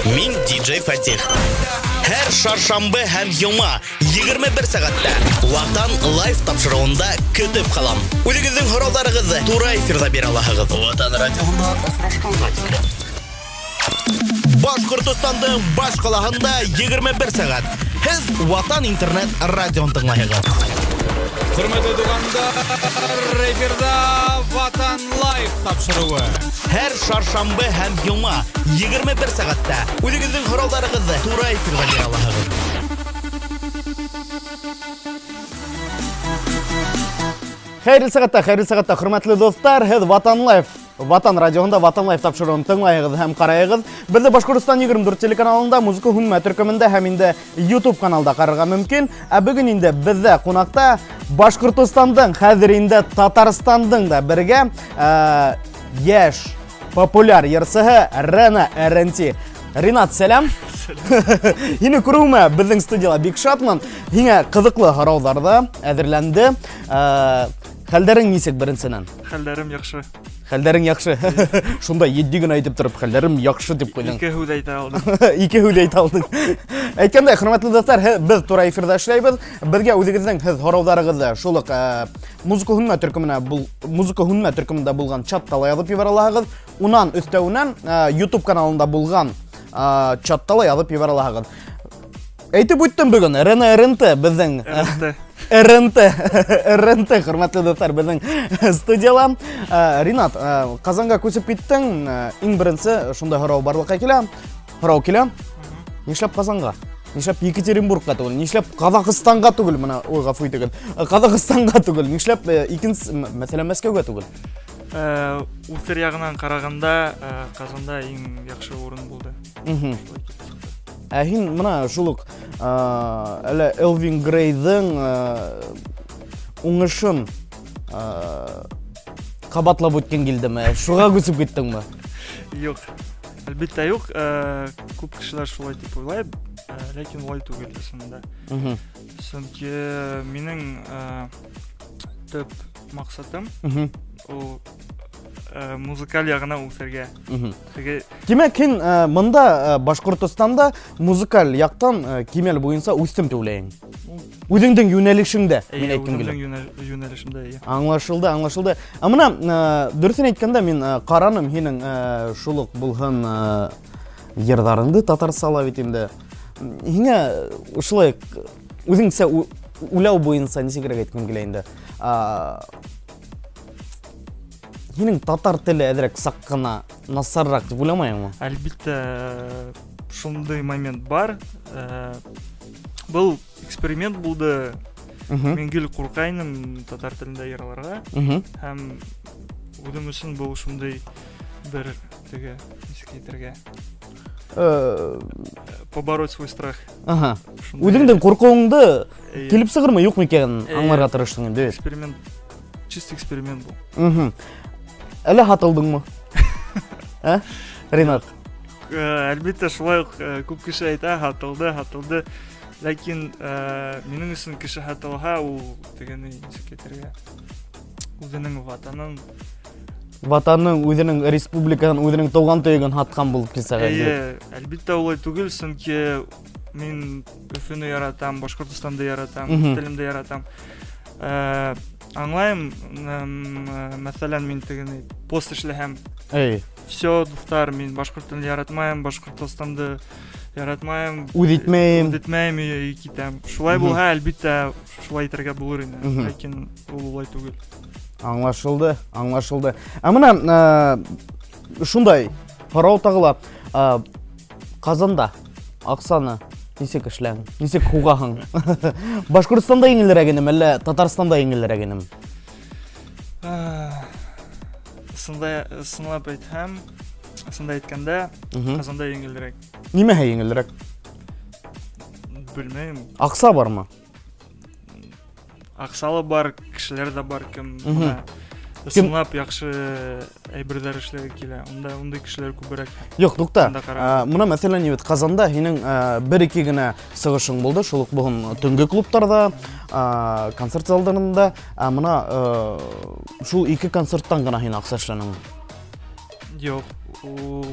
Мин диджей Фатих. Һәр шаршамбы һәм йома 21 сәғәттә Ватан Лайв тапшырыуында көтөп ҡалам. Үҙегеҙҙең һорауҙарығыҙҙы тура эфирҙа бирә алаһығыҙ. Ватан радиоһында осрашҡанға тиклем. Башҡортостандың баш ҡалаһында 21 сәғәт. Һеҙ Ватан интернет радиоһын тыңлайһығыҙ. Хөрмәтле туғандар, эфирҙа Ватан Лайв тапшырыуы. Һәр шаршамбы һәм йома 21 сәғәттә үҙегеҙҙең һорауҙарығыҙҙы тура эфирҙа бирә алаһығыҙ. Хәйерле сәғәттә, хәйерле сәғәттә, хөрмәтле дуҫтар, һеҙ Ватан Лайв, Ватан радиоһында Ватан Лайв тапшырыуын тыңлайһығыҙ һәм ҡарайһығыҙ. Беҙҙе Башҡортостан 24 телеканалында, Музыка һүнмә төркөмөндә һәм инде YouTube каналда ҡарарға мөмкин. Ә бөгөн инде беҙҙә ҡунаҡта Башҡортостандың, хәҙер инде Татарстандың да бергә йәш, популяр йырсыһы Рена РНТ. Ринат, сәләм. Һине күреүемә беҙҙең студияла бик шатмын. Һиңә ҡыҙыҡлы һорауҙар ҙа әҙерләнде. Хәлдәрең нисек беренсенән? Хәлдәрем яҡшы. Хәлдәрең яҡшы. Шунда етди генә әйтеп тороп, хәлдәрем яҡшы тип ҡуйҙың. Ике һүҙ әйтә алдым. Ике һүҙ әйтә алдың. Әйткәндәй, хөрмәтле дуҫтар, беҙ тура эфирҙа эшләйбеҙ. Беҙгә үҙегеҙҙең һеҙ һорауҙарығыҙҙы шул уҡ Музыка һүнмә төркөмөнә бул, Музыка һүнмә төркөмөндә булған чатта ла яҙып ебәрә алаһығыҙ. Унан өҫтәүенән YouTube каналында булған чатта ла яҙып ебәрә алаһығыҙ. Әйтеп үттем бөгөн, Рена РНТ беҙҙең РНТ. РНТ, РНТ, хөрмәтле дуҫтар, беҙҙең студияла. Ринат, Ҡазанға күсеп киттең, иң беренсе шундай һорау барлыҡҡа килә. Һорау килә. Нишләп Ҡазанға? Нишләп Екатеринбургка түгел? Нишләп Ҡаҙағстанға түгел? Мына, ой, ғәфү итегеҙ. Ҡаҙағстанға түгел. Нишләп икенсе, мәҫәлән, Мәскәүгә түгел? Үҫер яғынан ҡарағанда, Ҡазанда иң яҡшы урын булды. Ә һин мына шул уҡ, әле Элвин Грейҙың уңышын ҡабатлап үткән килдеме? Шуға күсеп киттеңме? Юҡ, әлбиттә юҡ. Күп кешеләр шулай тип уйлай, ләкин улай түгел ысынында. Сөнки минең төп маҡсатым ул музыкаль яғына үҫергә. Теге Тимәк, һин мында, Башҡортостанда музыкаль яҡтан кимәл буйынса үҫтем тип уйлайһың. Үҙеңдең йүнәлешеңдә, Эйе, мин әйткем килә. үҙемдең йүнәлешемдә, эйе. Аңлашылды, аңлашылды. Ә мына, дөрөҫөн әйткәндә, мин ҡараным һинең шул уҡ булһын йырҙарыңды татарсала бит инде. Һиңә ошолай үҙеңсә уйлау буйынса нисегерәк әйткем килә инде. Һинең татар теле әҙерәк саҡ ҡына насарыраҡ тип уйламайһыңмы? Әлбиттә, шундай момент бар. Был эксперимент булды. Мин гел ҡурҡа инем татар телендә йырларға. Һәм үҙем өсөн был шундай бер теге, нисек әйтергә? Побороть свой страх. Шундай. Үҙеңдең ҡурҡыуыңды Эйе. килеп сығырмы, юҡмы икәнен Эйе. аңларға тырыштың инде, бит? Эксперимент, чистый эксперимент был. Әллә һатылдыңмы? Ә? Ринат? Әлбиттә, шулай уҡ күп кеше әйтә, һатылды, һатылды. Ләкин минең өсөн кеше һатылһа, ул тегене нисек әйтергә? Үҙенең ватанын. Ватанын, үҙенең республикаһын, үҙенең тыуған төйәген һатҡан булып килсә, Эйе, әлбиттә улай түгел, сөнки мин Өфөнө яратам, Башҡортостанды яратам, телемде яратам. Аңлайым, мәҫәлән, мин тегене пост эшләһәм. Всё, дуҫтар, мин башҡорт телен яратмайым, Башҡортостанды яратмайым. Үҙ итмәйем. Үҙ итмәйем, өйгә китәм. Шулай булһа, әлбиттә, шулай итергә булыр ине. Ләкин ул улай түгел. Аңлашылды, аңлашылды. Ә мына шундай һорау тағы ла, Ҡазанда аҡсаны нисек эшләһең, нисек һуғаһың? Башҡортостанда еңелерәк инеме, әллә Татарстанда еңелерәк инеме? Ысынлап әйтһәм, ысында әйткәндә, Ҡазанда еңелерәк. Нимәһе еңелерәк? Белмәйем. Аҡса бармы? Аҡса ла бар, кешеләр ҙә бар, кем бына Кем ысынлап яҡшы әйберҙәр эшләге килә. Унда ундай кешеләр күберәк. Юҡ, туҡта. Унда ҡарап. Мына мәҫәлән, бит Ҡазанда һинең бер-ике генә сығышың булды, шул уҡ бөгөн төнгө клубтарҙа, концерт залдарында. Мына шул ике концерттан ғына һин аҡса эшләнең. Юҡ, ул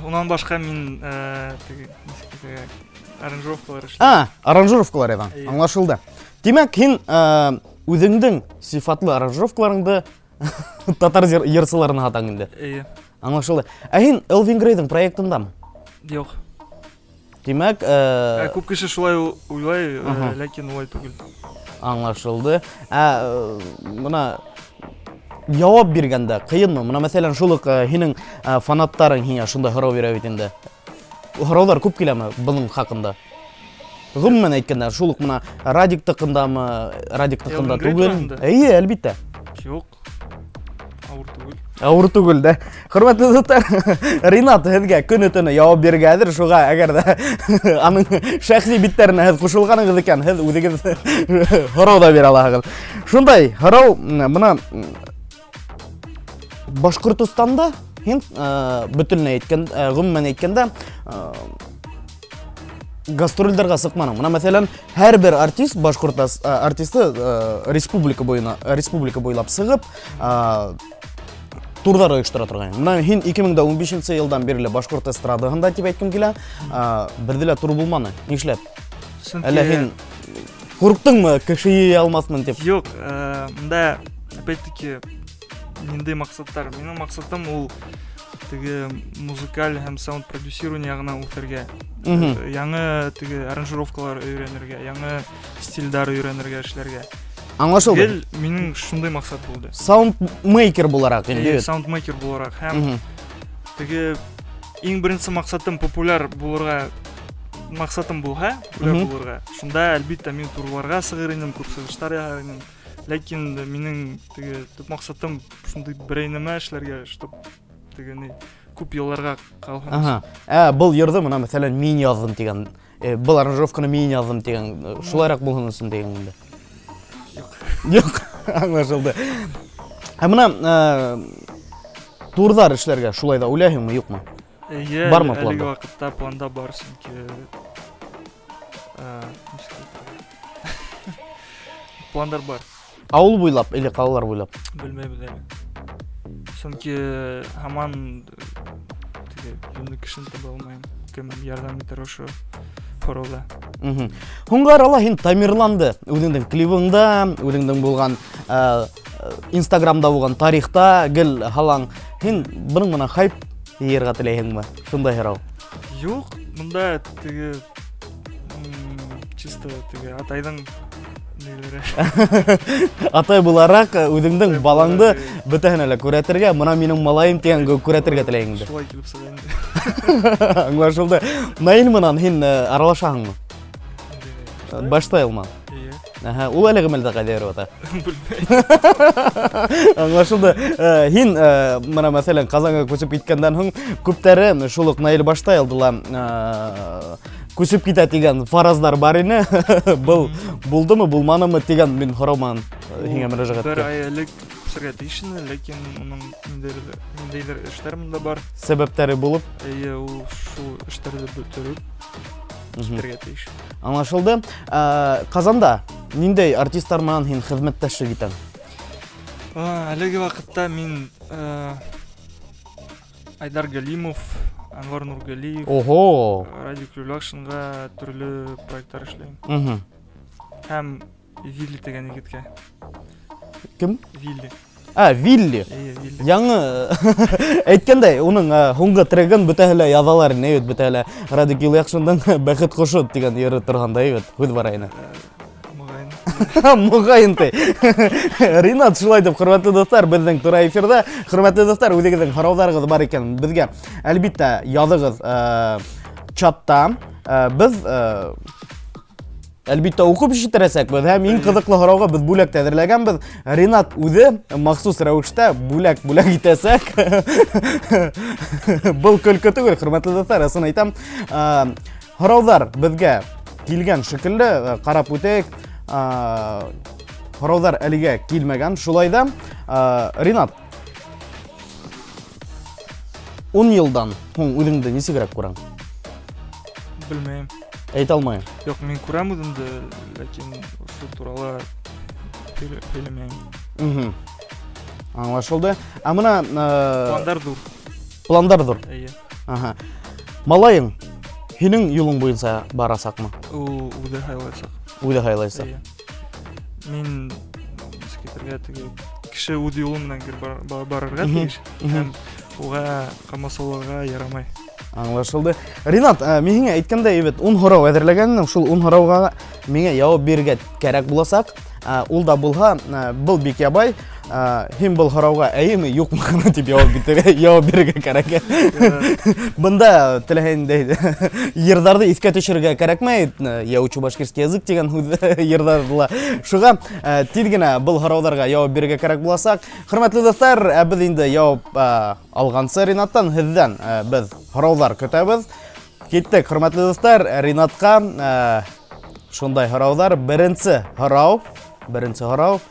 Унан башҡа мин аранжировкалар эшләйем. Аранжировкалар яҙаң. Аңлашылды. Тимәк, һин үҙеңдең сифатлы аранжировкаларыңды татар йырсыларына һатаң инде. Эйе. Аңлашылды. Ә һин Элвин Грейҙың проектындамы? Юҡ. Тимәк, күп кеше шулай уйлай, ләкин улай түгел. Аңлашылды. Бына яуап биргәндә ҡыйынмы? Бына мәҫәлән, шул уҡ һинең фанаттарың һиңә шундай һорау бирә бит инде. Һорауҙар күп киләме бының хаҡында? Ғөмүмән әйткәндә, шул уҡ бына Радиктыҡындамы, Радиктыҡында түгел? Эйе, әлбиттә. Юҡ. Ауыр түгел. Ауыр түгел дә. Хөрмәтле дуҫтар, Ринат һеҙгә көнө-төнө яуап бирергә әҙер. Шуға әгәр ҙә аның шәхси биттәренә һеҙ ҡушылғанығыҙ икән, һеҙ үҙегеҙ һорау ҙа бирә алаһығыҙ. Шундай һорау, бына Башҡортостанда һин бөтөнләй әйткән, ғөмүмән әйткәндә, гастролдәргә сыҡманың. Бына мәҫәлән, һәр бер артист, башҡорт артисты республика буйына, республика буйлап сығып, турҙар ойоштора торған. Бына һин 2015 йылдан бирле башҡорт эстрадаһында тип әйткем килә, берҙе лә тур булманы. Нишләп? Әллә һин ҡурҡтыңмы, кеше йыя алмаҫмын тип? Юҡ, мында опять-таки ниндәй маҡсаттар? Минең маҡсатым ул теге музыкаль һәм саунд продюсирование яғына үҫергә. Яңы теге аранжировкалар өйрәнергә, яңы стильдар өйрәнергә, эшләргә. Аңлашылды. Гел минең шундай маҡсат булды. Саундмейкер булараҡ инде. Саундмейкер булараҡ һәм теге иң беренсе маҡсатым популяр булырға, маҡсатым булһа, популяр булырға. Шунда әлбиттә мин турларға сығыр инем, күп сығыштар яһар инем. Ләкин минең теге төп маҡсатым шундай берәй нәмә эшләргә, чтоб теге ни күп йылларға ҡалһын. Был йырҙы бына мәҫәлән мин яҙҙым тигән, был аранжировканы мин яҙҙым тигән, шулайыраҡ булһын өсөн тигән инде. Юҡ. Юҡ, аңлашылды. Ә бына турҙар эшләргә шулай ҙа уйлайһыңмы, юҡмы? Эйе, Бармы әлеге планда? ваҡытта планда бар, сөнки пландар бар. Ауыл буйлап или ҡалалар буйлап? Белмәйбеҙ әле. Сөнки һаман теге йүнле кешене таба алмайым, кем ярҙам итер ошо һорауҙа. Һуңғы арала һин Тамерланды үҙеңдең клибыңда, үҙеңдең булған, Инстаграмда булған тарихта гел һалаң. Һин бының менән хайп йыйырға теләйһеңме? Шундай һорау. Юҡ, бында теге, чисто теге атайҙың ниләре. Атай булараҡ үҙеңдең Атай балаңды булараҡ, эйе. бөтәһенә лә күрәтергә, бына минең малайым тигән күрәтергә теләйһең инде. Шулай килеп сыға инде. Аңлашылды. Наил менән һин аралашаһыңмы? Баштайлмы? Эйе. Ул әле ғәмәлдә ҡайҙа йөрөп ята? Белмәйем. Аңлашылды. Һин, бына мәҫәлән, Ҡазанға күсеп киткәндән һуң күптәре шул уҡ Наил Баштайлды ла, күсеп китә тигән фараздар бар ине. Был булдымы, булманымы тигән мин һорау менән һиңә мөрәжәғәт Бер иттем. ай элек күсергә тейеш ине, ләкин уның ниндәйҙер эштәр монда бар. Сәбәптәре булып? Эйе, ул шул эштәрҙе бөтөрөп китергә тейеш. Аңлашылды. Ҡазанда ниндәй артисттар менән һин хеҙмәттәшлек итәң? Әлеге ваҡытта мин Айдар Галимов, Анвар Нургалиев, Радик Юльякшинға төрлө проекттар эшләйем. Һәм Вилли тигән егеткә. Кем? Вилли. Вилли. Эйе, Вилли. Яңы әйткәндәй, уның һуңғы трегын бөтәһе лә яҙалар ине, бит бөтәһе лә Радик Юльякшиндың Бәхет ҡошо тигән йыры торғандай бит, һүҙ бара ине. Моғайын. Моғайын ти. Ринат шулай тип, хөрмәтле дуҫтар, беҙҙең тура эфирҙа. Хөрмәтле дуҫтар, үҙегеҙҙең һорауҙарығыҙ бар икән, беҙгә әлбиттә яҙығыҙ, чатта. Беҙ, әлбиттә уҡып ишеттерәсәкбеҙ һәм иң ҡыҙыҡлы һорауға беҙ бүләк тә әҙерләгәнбеҙ. Ринат үҙе махсус рәүештә бүләк бүләк итәсәк. Был көлкө түгел, хөрмәтле дуҫтар, ысын әйтәм. Һорауҙар беҙгә килгән шикелле, ҡарап үтәйек. Һорауҙар әлегә килмәгән. Шулай да, Ринат, 10 йылдан һуң үҙеңде нисегерәк күрәң? Белмәйем. Әйтә алмайым. Юҡ, мин күрәм үҙемде, ләкин ошо турала һөйләмәйем. Аңлашылды. Ә бына, Пландар ҙур. Пландар ҙур. Эйе. Ага. Малайың һинең юлың буйынса барасаҡмы? Ул үҙе һайлаясаҡ. Үҙе һайлаясаҡ. Мин нисек әйтергә, теге кеше үҙ юлы менән барырға тейеш һәм уға ҡамасауларға ярамай. Аңлашылды. Ринат, мин һиңә әйткәндәй бит, 10 һорау әҙерләгәнмен, шул 10 һорауға миңә яуап бирергә кәрәк буласаҡ. Ул да булһа, был бик ябай. Һин был һорауға әйеме, юҡмы ғына тип яуап бирергә кәрәк. Бында теләһәң йырҙарҙы иҫкә төшөрөргә кәрәкмәй. Я учу башкирский язык тигән һүҙ йырҙарҙы ла. Шуға тиҙ генә был һорауҙарға яуап бирергә кәрәк буласаҡ. Хөрмәтле дуҫтар, беҙ инде яуап алғансы Ринаттан, һеҙҙән беҙ һорауҙар көтәбеҙ. Киттек, хөрмәтле дуҫтар, Ринатҡа шундай һорауҙар. Беренсе һорау, беренсе һорау.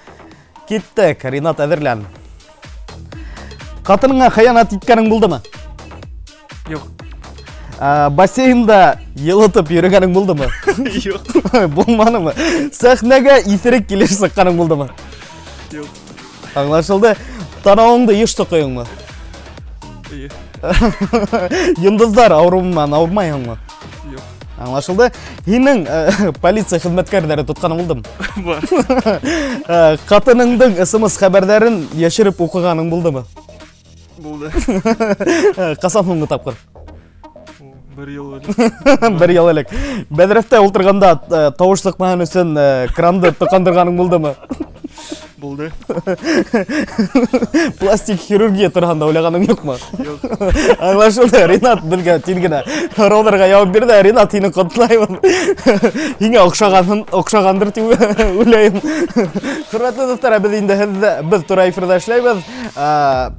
Киттек, Ринат, әҙерлән. Ҡатыныңа хыянат иткәнең булдымы? Юҡ. Бассейнда йылытып йөрөгәнең булдымы? Юҡ. Булманымы? Сәхнәгә иҫерек килеш сыҡҡаның булдымы? Юҡ. Аңлашылды. Танауыңды еш соҡойоңмо? Эйе. Йондоҙҙар ауырыуы менән ауырмайһыңмы? Юҡ. Аңлашылды. Һинең полиция хеҙмәткәрҙәре тотҡаның булдымы? Бар. Ҡатыныңдың СМС хәбәрҙәрен йәшереп уҡығаның булдымы? Булды. Ҡасан һуңғы тапҡыр? Бер йыл элек. Бер йыл элек. Бәҙрәфтә ултырғанда тауыш сыҡмаһын өсөн кранды тоҡандырғаның булдымы? Булды. Пластик хирургия тураһында уйлағаның юҡмы? Юҡ. Аңлашылды. Ринат беҙгә тиҙ генә һорауҙарға яуап бирҙе. Ринат, һине ҡотлайбыҙ. Һиңә оҡшағандыр тип уйлайым. Хөрмәтле дуҫтар, беҙ инде һеҙҙе, беҙ тура эфирҙа эшләйбеҙ.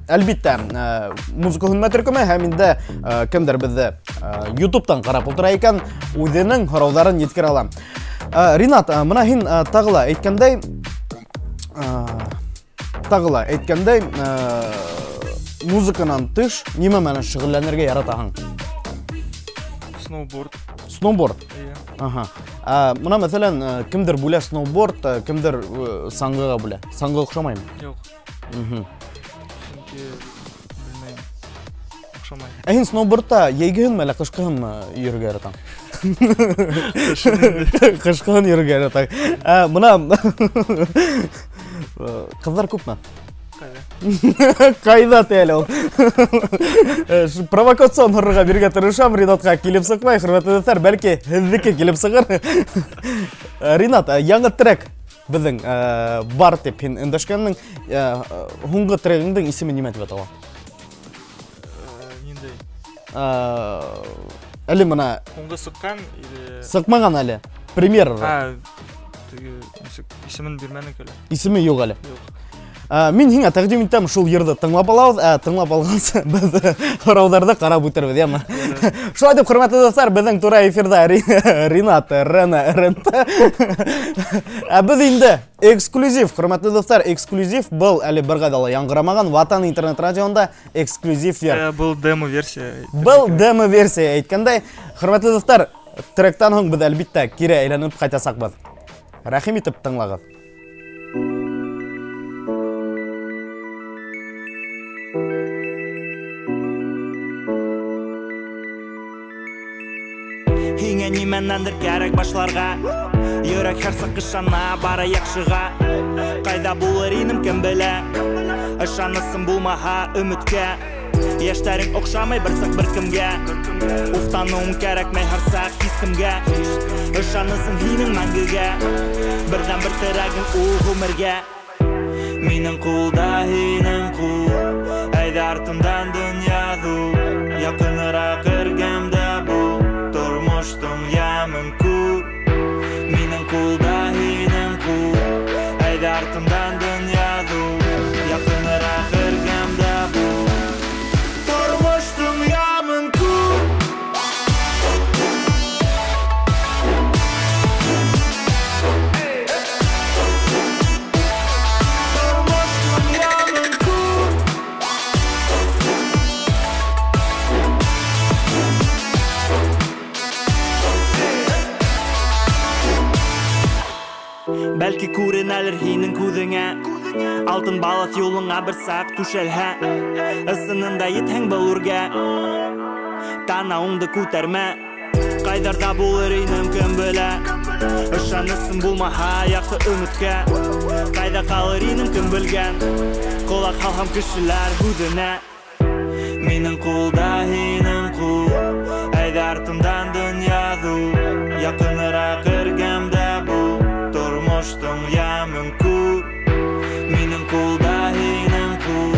Әлбиттә, музыка һүнмә төркөмө һәм инде кемдер беҙҙе YouTube'тан ҡарап ултыра икән, үҙенең һорауҙарын еткерә ала. Ринат, мына һин тағы ла әйткәндәй, музыканан тыш нимә менән шөғөлләнергә яратаһың? Сноуборд. Сноуборд? Эйе. Ага. Мына, мәҫәлән, кемдер бүлә сноуборд, кемдер саңғыға бүлә. Саңғы оҡшамаймы? Юҡ. Сөнки белмәйем. Оҡшамай. Ә һин сноубордта йәйгеһенме әллә ҡышҡыһынмы йөрөргә яратаң? Ҡышҡыһын йөрөргә яратаң. Мына ҡыҙҙар күпме? Ҡайҙа? Ҡайҙа ти әле ул? Провокацион һорарға бирергә тырышам, Ринатҡа килеп сыҡмай, хөрмәтле дуҫтар, бәлки һеҙҙеке килеп сығыр. Ринат, яңы трек беҙҙең бар тип һин өндәшкәнең, һуңғы трегыңдың исеме нимә тип атала? Ниндәй? Әле мына һуңғы сыҡҡан или сыҡмаған әле? Премьер. Исемен бирмәнек әле. Исеме юҡ әле. Юҡ. Мин һиңә тәҡдим итәм, шул йырҙы тыңлап алабыҙ, тыңлап алғансы беҙ һорауҙарҙы ҡарап үтербеҙ, яме? Шулай итеп, хөрмәтле дуҫтар, беҙҙең тура эфирҙа Ринат Рена РНТ. Ә беҙ инде эксклюзив, хөрмәтле дуҫтар, эксклюзив был әле бер ҡайҙа ла яңғырамаған Ватан интернет радионда эксклюзив йыр. Был демо-версия. Был демо-версия әйткәндәй, хөрмәтле дуҫтар, тректан һуң беҙ әлбиттә кире әйләнеп ҡайтасаҡбыҙ. Рәхим итеп тыңлағыҙ. Һиңә нимәнәндер кәрәк башларға, йөрәк һәр саҡ ышана, бары яҡшыға. Ҡайҙа булыр инем, кем белә, ышанысым булмаһа өмөткә. Йәштәрең оҡшамай бер саҡ бер кемгә, уфтаныуың кәрәкмәй һәр саҡ һис кемгә. Ышанысың һинең мәңгегә, берҙән-бер терәгең ул ғүмергә. Минең ҡулда һинең ҡул, әйҙә артымдан донъя ҙур, яҡыныраҡ эргәмдә бул, тормоштоң йәмен күр. Минең ҡулда һинең ҡул, әйҙә артымдан донъя ҙур, яҡыныраҡ эргәмдә бул, тормоштоң йәмен күр. Тормоштоң йәмен күр. Бәлки күренәлер һинең күҙеңә, алтын балаҫ юлыңа бер саҡ түшәлһә, ысынында етһәң был үргә, Танауыңды күтәрмә. Ҡайҙарҙа булыр инем, кем белә. Ышанысым булмаһа яҡты өмөткә. Ҡайҙа ҡалыр инем, кем белгән. Ҡолаҡ һалһам кешеләр һүҙенә. Минең ҡулда һинең ҡул. Әйҙә артымдан донъя ҙур. Яҡыныраҡ эргәмдә бул. Тормоштоң йәмен күр. Минең ҡулда һинең ҡул.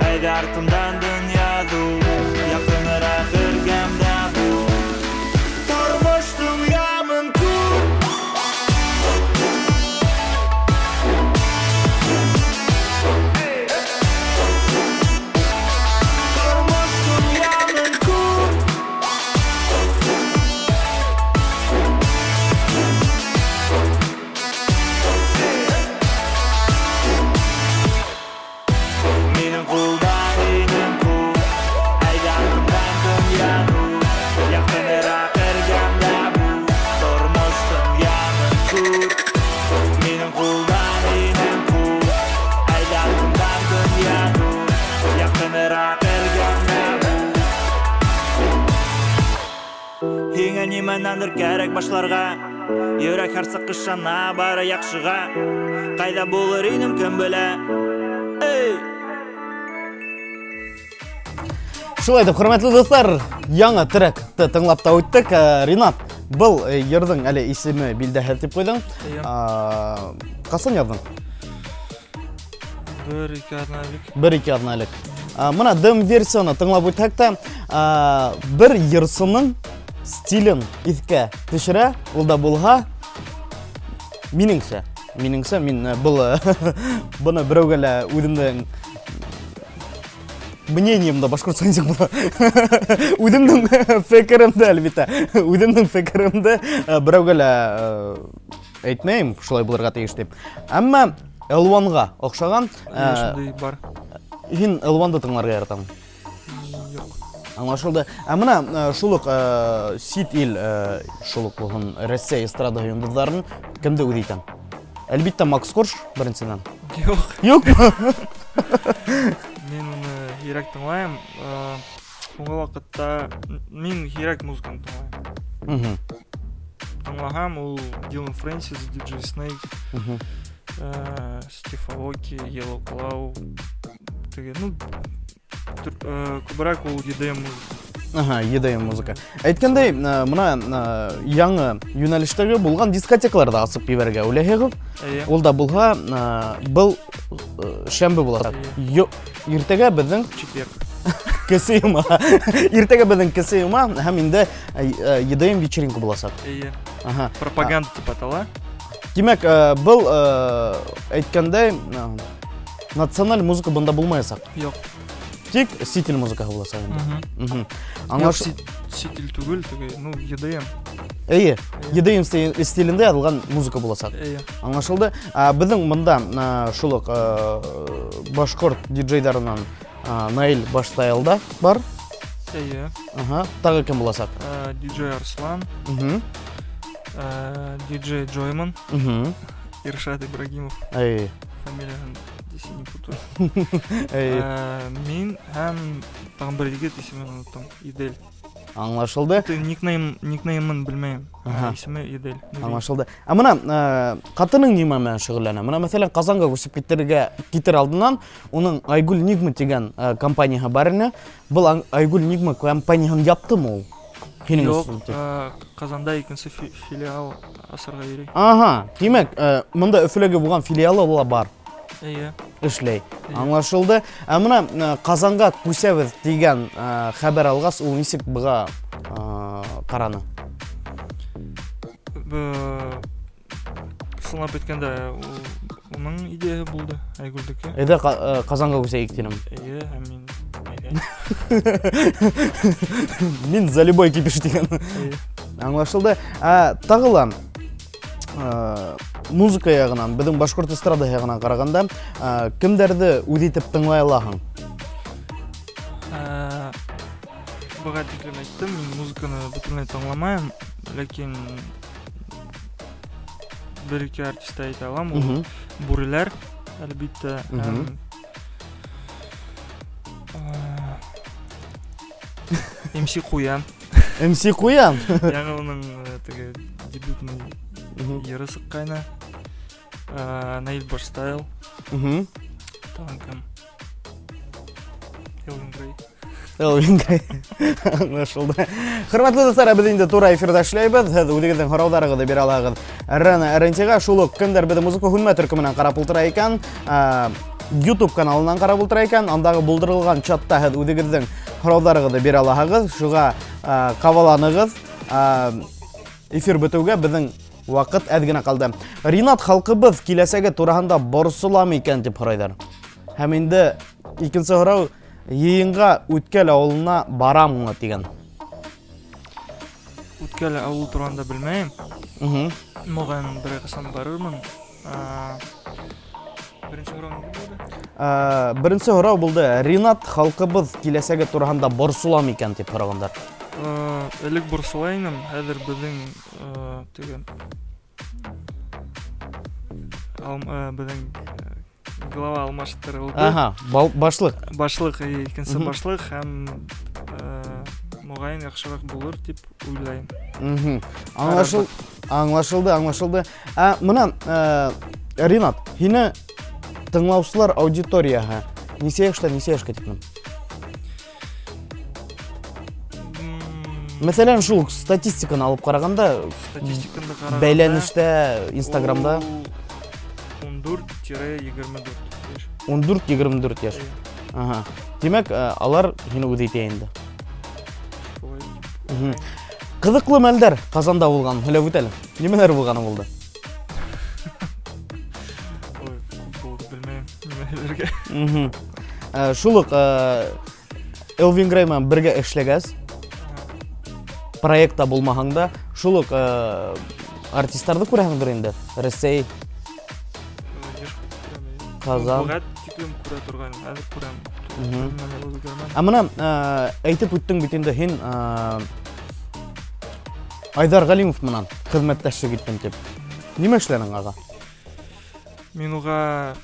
Әйҙә артымдан донъя ҙур. Яҡыныраҡ эргәмдә бул. Тормоштоң йәмен күр. Тормоштоң йәмен күр. Минең ҡулда һинең ҡул. Әйҙә артымдан донъя ҙур. Яҡыныраҡ эргәмдә бул. Тормоштоң йәмен күр. Минең ҡулда һинең ҡул. Әйҙә артымдан донъя ҙур. Яҡыныраҡ эргәмдә бул. Һиңә нимәнәндер кәрәк башларға. Йөрәк һәр саҡ ышана бары яҡшыға. Ҡайҙа булыр инем, кем белә. Эй! Шулай итеп, хөрмәтле дуҫтар, яңы тректы тыңлап та үттек. Ринат, был йырҙың әле исеме билдәһеҙ тип ҡуйҙың. Эйе. Ҡасан яҙҙың? Бер-ике аҙна элек. Бер-ике аҙна элек. Мына дем-версияны тыңлап үтһәк тә, бер йырсының стилен иҫкә төшөрә, ул да булһа, минеңсә, мин быны берәүгә лә үҙемдең мнениемді башҡортса нисек була? Үҙемдең фекеремде, әлбиттә, үҙемдең фекеремде берәүгә лә әйтмәйем, шулай булырға тейеш тип. Әммә Элванға оҡшаған, Шундай бар. Һин Элванды тыңларға яратамын? Юҡ. Аңлашылды. Ә мына шул уҡ сит ил, шул уҡ булһын Рәсәй эстрада йондоҙҙарын кемде үҙ итәң? Әлбиттә, Макс Корж беренсенән. Юҡ. Юҡмы? Мин уны һирәк тыңлайым. Һуңғы ваҡытта мин һирәк музыканы тыңлайым. Тыңлаһам, ул Дилан Фрэнсис, Диджей Снейк, Стив Аоки, Yellow Claw, теге, ну, күберәк ул EDM музыка. Ага, EDM музыка. Әйткәндәй, мына яңы йүнәлештәге булған дискотекаларҙы асып ебәрергә уйлайһығыҙ. Эйе. Ул да булһа, был шәмбе буласаҡ. Эйе. Йо, иртәгә беҙҙең Четверг. Кесе йома. Иртәгә беҙҙең кесе йома һәм инде EDM вечеринка буласаҡ. Эйе. Ага. Пропаганда тип атала. Тимәк, был әйткәндәй, националь музыка бында булмаясаҡ. Юҡ. Тик сит ил музыкаһы буласаҡ инде. Юҡ, сит ил түгел, теге, ну, EDM. Эйе, Эйе. EDM стилендә яҙылған музыка буласаҡ. Эйе. Аңлашылды. Беҙҙең бында, шул уҡ, башҡорт диджейҙарынан, Наиль Баштайл да бар. Эйе. Ага. Тағы кем буласаҡ? Диджей Арслан. Диджей Джойман. Иршат Ибрагимов. Эйе. Фамилияһын десе не путаю. Эйе. Мин һәм тағын бер егет исемен оноттом. Идель. Аңлашылды. Ты никнеймын белмәйем. Ага. Исеме Идель. Аңлашылды. Ә мына, ҡатының нимә менән шөғөлләнә? Мына, мәҫәлән, Ҡазанға күсеп китер алдынан уның Айгүл Нигма тигән, компанияһы бар ине. Был Айгүл Нигма компанияһын яптымы ул? Һинең Юҡ, өсөн тип. Ҡазанда икенсе филиал асырға йөрөй. Ага, тимәк, мында Өфөләге булған филиалы ла бар. Эйе. Эшләй. Эйе. Аңлашылды. Ә мына, Ҡазанға күсәбеҙ тигән, хәбәр алғас, ул нисек быға, ҡараны? Сынлап әйткәндә, уның идеяһы булды, Айгүлдеке. Әйҙә, Ҡазанға күсәйек тинем. Эйе, һәм мин әйҙә. Мин за любой кипиш тигән. Эйе. Аңлашылды. Ә, тағы ла, музыка яғынан, беҙҙең башҡорт эстрада яғынан ҡарағанда, кемдәрҙе үҙ итеп тыңлай алаһың? Быға тиклем әйттем, мин музыканы бөтөнләй тыңламайым, ләкин бер-ике артист әйтә алам. Ул Бүреләр, әлбиттә, һәм, MC Куян. MC Куян? Яңы уның теге дебютный йыры сыҡҡайны. Наиль Башстайл. Тағын кем? Элвин Грей. Элвин Грей. Аңлашылды. Хөрмәтле дуҫтар, беҙ инде тура эфирҙа эшләйбеҙ. Һеҙ үҙегеҙҙең һорауҙарығыҙҙы бирә алаһығыҙ. Рена РНТ-ға шул уҡ кемдәр беҙҙе музыка һүнмә төркөмөнән ҡарап ултыра икән, YouTube каналынан ҡарап ултыра икән, андағы булдырылған чатта һеҙ үҙегеҙҙең һорауҙарығыҙҙы бирә алаһығыҙ. Шуға ҡабаланығыҙ. Эфир бөтөүгә беҙҙең ваҡыт әҙ генә ҡалды. Ринат, халҡыбыҙ киләсәге тураһында борсоламы икән тип һорайҙар. Һәм инде икенсе һорау, йыйынға Үткәл ауылына бараммы тигән. Үткәл ауыл тураһында белмәйем. Моғайын берәй ҡасан барырмын. Беренсе һорау ниндәй булды? Беренсе һорау булды. Ринат, халҡыбыҙ киләсәге тураһында борсоламы икән тип һорағандар. Элек борсола инем, хәҙер беҙҙең, теге, беҙҙең глава алмаштырылды. Ага, башлыҡ. Башлыҡ, икенсе башлыҡ һәм моғайын яҡшыраҡ булыр тип уйлайым. Аңлашылды, аңлашылды. Мына, Ринат, һине тыңлаусылар аудиторияһы нисә йәштән нисә йәшкә тиклем? Мәҫәлән, шул статистиканы алып ҡарағанда, Статистиканы ҡарағанда, бәйләнештә, Инстаграмда. Ун дүрт-егерме дүрт йәш. Ун дүрт-егерме дүрт йәш. Эйе. Ага. Тимәк, алар һине үҙ итә инде. Шулай. Ҡыҙыҡлы мәлдәр Ҡазанда булған, һөйләп үт әле. Нимәләр булғаны булды? Ой, күп булды, белмәйем, нимә һөйләргә. Шул уҡ, Элвин Грей менән бергә эшләгәс, проектта булмаһаң да, шул уҡ, артистларҙы күрәһеңдер инде. Рәсәй, Ҡазан. Быға тиклем күрә торғайным, хәҙер күрәм. Ә мына, әйтеп үттең бит инде һин, Айҙар Ғәлимов менән хеҙмәттәшлек иттем тип. Нимә эшләнең аға? Мин уға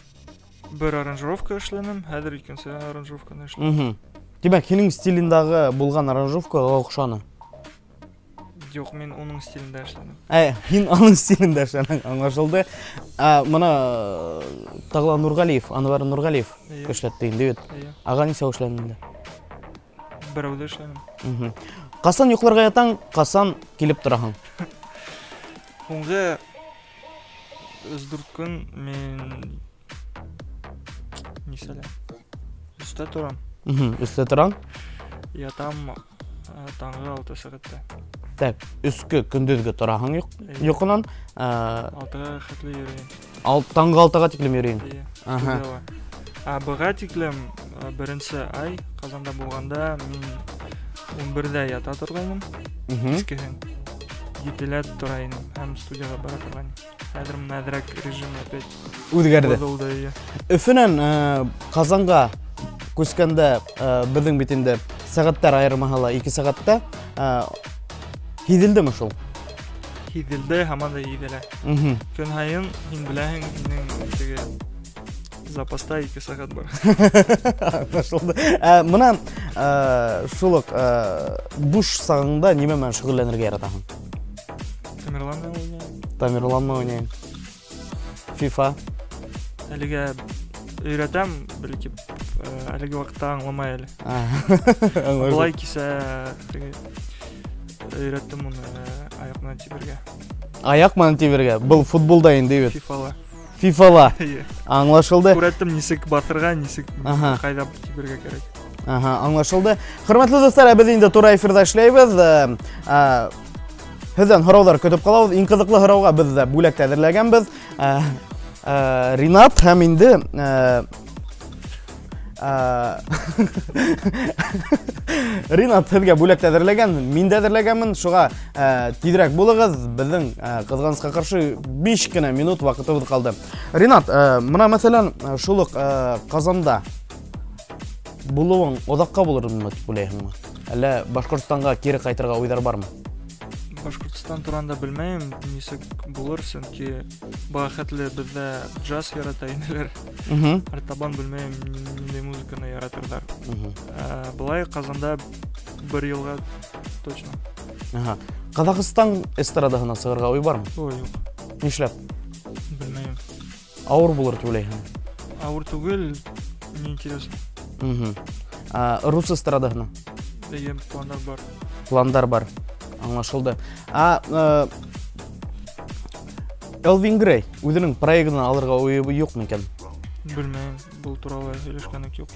бер аранжировка эшләнем, хәҙер икенсе аранжировканы эшләнем. Тимәк, һинең стилендәге булған аранжировкаға оҡшаны? Юҡ, мин уның стилендә эшләнем. Һин уның стилендә эшләнең, аңлашылды. Мына тағы ла Нурғалиев, Анвар Нурғалиев эшләтте инде бит. Эйе. Аға нисә эшләнең инде? Берәүҙе эшләнем. Ҡасан йоҡларға ятаң, ҡасан килеп тораһың? Һуңғы өс-дүрт көн мин нисәлә? Өстә торам. Өстә торам. Ятам, таңғы алты сәғәттә. Так, өскө көндөҙгө тораһың йоҡонан, Алтыға хәтле йөрөйөм. Таңғы алтыға тиклем йөрөйөм. Эйе, студияла. Быға тиклем, беренсе ай Ҡазанда булғанда мин ун берҙә ята торғайным. Кискеһен. Етелә тора инем һәм студияға бара торғайным. Хәҙер менә әҙерәк режим опять Үҙгәрҙе. боҙолдо, эйе. Өфөнән, Ҡазанға күскәндә, беҙҙең бит инде сәғәттәр айырмаһы ла 2 сәғәттә, һиҙелдеме шул? Һиҙелде, һаман да һиҙелә. Көн һайын һин беләһең, һинең теге запаста 2 сәғәт бар. Аңлашылды. Мына, шул уҡ, буш сағыңда нимә менән шөғөлләнергә яратаһың? Тамерлан менән уйнайым. Тамерлан менән уйнайым. FIFA. Әлегә өйрәтәм, бәлки, әлеге ваҡытта аңламай әле. Аңлашылды. Былай кисә теге өйрәттем уны, аяҡ менән тибергә. Аяҡ менән тибергә? Был футболда инде бит. Фифала. Фифала. Эйе. Аңлашылды. Күрәттем, нисек баҫырға, нисек ҡайҙа тибергә кәрәк. Аңлашылды. Хөрмәтле дуҫтар, беҙ инде тура эфирҙа эшләйбеҙ. Һеҙҙән һорауҙар көтөп ҡалабыҙ. Иң ҡыҙыҡлы һорауға беҙ ҙә бүләк тә әҙерләгәнбеҙ. Ринат һәм инде Ринат һеҙгә бүләк тә әҙерләгән, мин дә әҙерләгәнмен. Шуға тиҙерәк булығыҙ. Беҙҙең ҡыҙғанысҡа ҡаршы 5 кенә минут ваҡытыбыҙ ҡалды. Ринат, мына мәҫәлән, шул уҡ Ҡазанда булыуың оҙаҡҡа булырмы тип уйлайһыңмы? Әллә Башҡортостанға кире ҡайтырға уйҙар бармы? Башҡортостан туранда белмәйем, нисек булыр, сөнки быға хәтле беҙҙә джаз ярата инеләр. Артабан белмәйем, ниндәй музыканы яратырҙар. Былай Ҡазанда Бер йылға точно. Ага. Ҡаҙағстан эстрадаһына сығырға уй бармы? Ой, юҡ. Нишләп? Белмәйем. Ауыр булыр тип уйлайһың? Ауыр түгел, неинтересно. Рус эстрадаһына? Эйе, пландар бар. Пландар бар. Аңлашылды. Элвин Грей үҙенең проектын алырға уйы юҡ микән? Белмәйем, был турала һөйләшкәнек юҡ.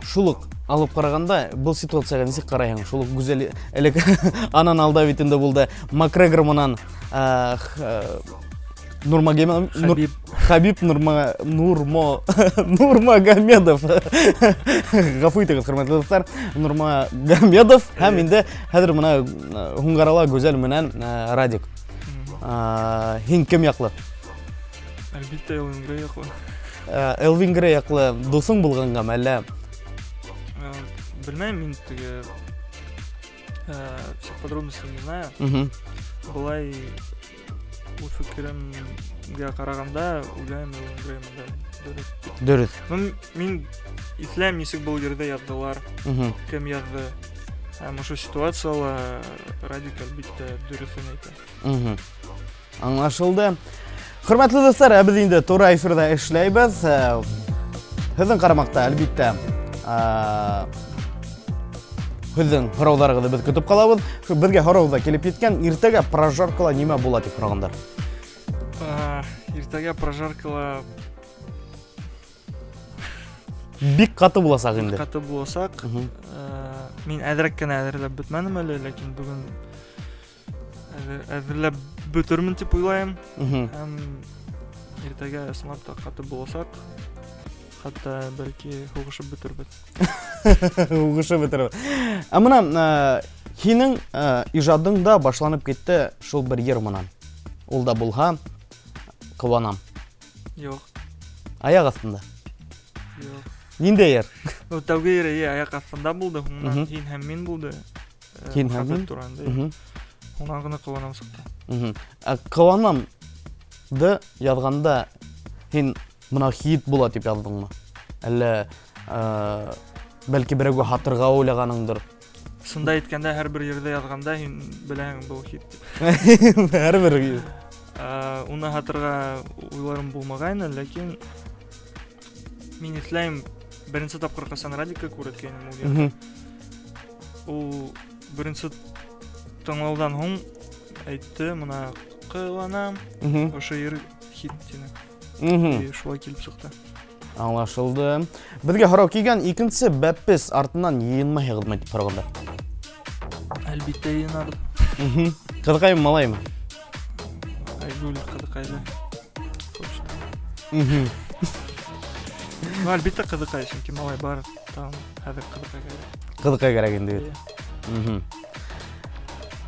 Шул уҡ алып ҡарағанда, был ситуацияға нисек ҡарайһың? Шул уҡ Гүзәл элек анан алда бит инде булды. Макгрегор менән Хабиб. Хабиб Нурмагомедов. Ғәфү итегеҙ, хөрмәтле дуҫтар. Нурмагомедов һәм инде хәҙер бына һуңғарала Гүзәл менән Радик. Һин кем яҡлы? Әлбиттә, Элвин Грей яҡлы. Элвин Грей яҡлы дуҫың булғанғамы әллә? Белмәйем, мин теге, всех подробностей не знаю. Былай үҙ фекеремгә ҡарағанда, уйлайым, Элвин Грей менән дөрөҫ. Дөрөҫ. Ну, мин иҫләм, нисек был ерҙә яҙҙылар, кем яҙҙы. Һәм ошо ситуацияла Радик, әлбиттә, дөрөҫөн әйтә. Аңлашылды. Хөрмәтле дуҫтар, ә беҙ инде тура эфирҙа эшләйбеҙ. Һеҙҙең ҡарамаҡта, әлбиттә, һеҙҙең һорауҙарығыҙҙы беҙ көтөп ҡалабыҙ. Шу беҙгә һорау ҙа килеп еткән, иртәгә прожаркала нимә була тип һорағандар? Иртәгә прожаркала бик ҡаты буласаҡ инде. Бик ҡаты буласаҡ. Мин әҙерәк кенә әҙерләп бөтмәнем әле, ләкин бөгөн әҙерләп бөтөрмөн тип уйлайым. Һәм иртәгә ысынлап та ҡаты буласаҡ. Хатта бәлки һуғышып бөтөрбөҙ. Һуғышып бөтөрбөҙ. Ә бына, һинең, ижадың да башланып китте шул бер йыр менән. Ул да булһа, ҡыуанам. Юҡ. Аяҡ аҫтында? Юҡ. Ниндәй йыр? Ну, тәүге йыр, эйе, аяҡ аҫтында булды, һуңынан һин һәм мин булды. Һин һәм Мөхәббәт мин? тураһында, эйе. Һуңынан ғына ҡыуанам сыҡты. Ә ҡыуанамды яҙғанда һин бына хит була тип яҙҙыңмы? Әллә, бәлки берәүгә һатырға уйлағаныңдыр? Сында әйткәндә, һәр бер ерҙә яҙғанда һин беләһең был хит тип. Һәр бер ер. Уны һатырға уйларым булмағайны, ләкин мин иҫләйем, беренсе тапҡыр ҡасан Радикка күрһәткәйнем ул йырҙы. Ул беренсе тыңлауҙан һуң әйтте, бына ҡыуанам, ошо йыр хит тине. И шулай килеп сыҡты. Аңлашылды. Беҙгә һорау килгән, икенсе бәпес артынан йыйынмайһығыҙмы тип һорағандар. Әлбиттә йыйынабыҙ. Ҡыҙыҡаймы, малаймы? Айгүл ҡыҙыҡайҙы. Хочет. Ну, әлбиттә ҡыҙыҡай, сөнки малай бар, там хәҙер ҡыҙыҡай кәрәк. Ҡыҙыҡай кәрәк инде бит. Эйе.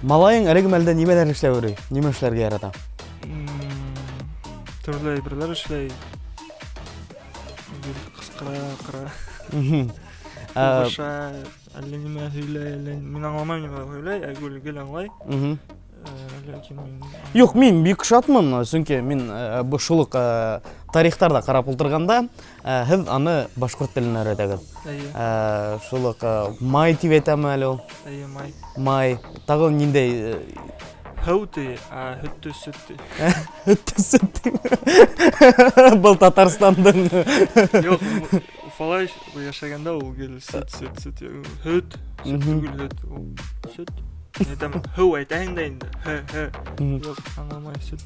Малайың әлеге мәлдә нимәләр эшләп йөрөй? Нимә эшләргә ярата? Төрлө әйберләр эшләй. Гел ҡысҡыра, ҡыра. Һуғыша, әллә нимә һөйләй, әллә мин аңламайым нимә һөйләй, Айгүл гел аңлай. Ләкин мин Юҡ, мин бик шатмын, сөнки мин был шул уҡ, тарихтарҙа ҡарап ултырғанда, һеҙ аны башҡорт теленә өйрәтәгеҙ. Эйе. Шул уҡ, май тип әйтәме әле ул? Эйе, май. Май. Тағы ниндәй, Һыу ти, а һөттө сөт ти. Һөттө сөт ти. Был Татарстандың. Юҡ, Уфала йәшәгәндә ул гел сөт, сөт, сөт. Һөт, сөт түгел, һөт. Ул сөт. Әйтәм, һыу әйтәһең дә инде. Һы, һы. Юҡ, аңламай, сөт.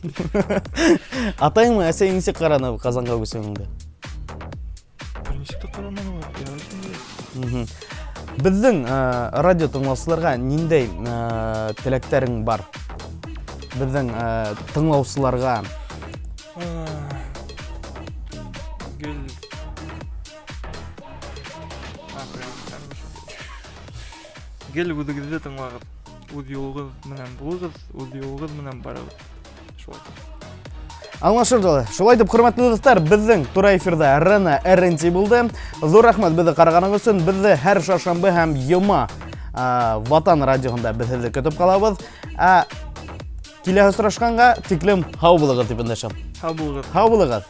Атайыңмы, әсәйең нисек ҡараны Ҡазанға күсеүеңде? Бер нисек тә ҡараманы, ярай инде. Беҙҙең, радио тыңлаусыларға ниндәй, теләктәрең бар? Беҙҙең, тыңлаусыларға. Гел. А, прям, прям. Гел үҙегеҙҙе тыңлағыҙ. Үҙ юлығыҙ менән булығыҙ, үҙ юлығыҙ менән барығыҙ. Шулай. Аңлашылды. Шулай итеп, хөрмәтле дуҫтар, беҙҙең тура эфирҙа Рена РНТ булды. Ҙур рәхмәт беҙҙе ҡарағанығыҙ өсөн. Беҙҙе һәр шаршамбы һәм йома, Ватан радиоһында беҙ һеҙҙе көтөп ҡалабыҙ. Киләһе осрашҡанға тиклем һау булығыҙ тип өндәшәм. Һау булығыҙ. Һау булығыҙ.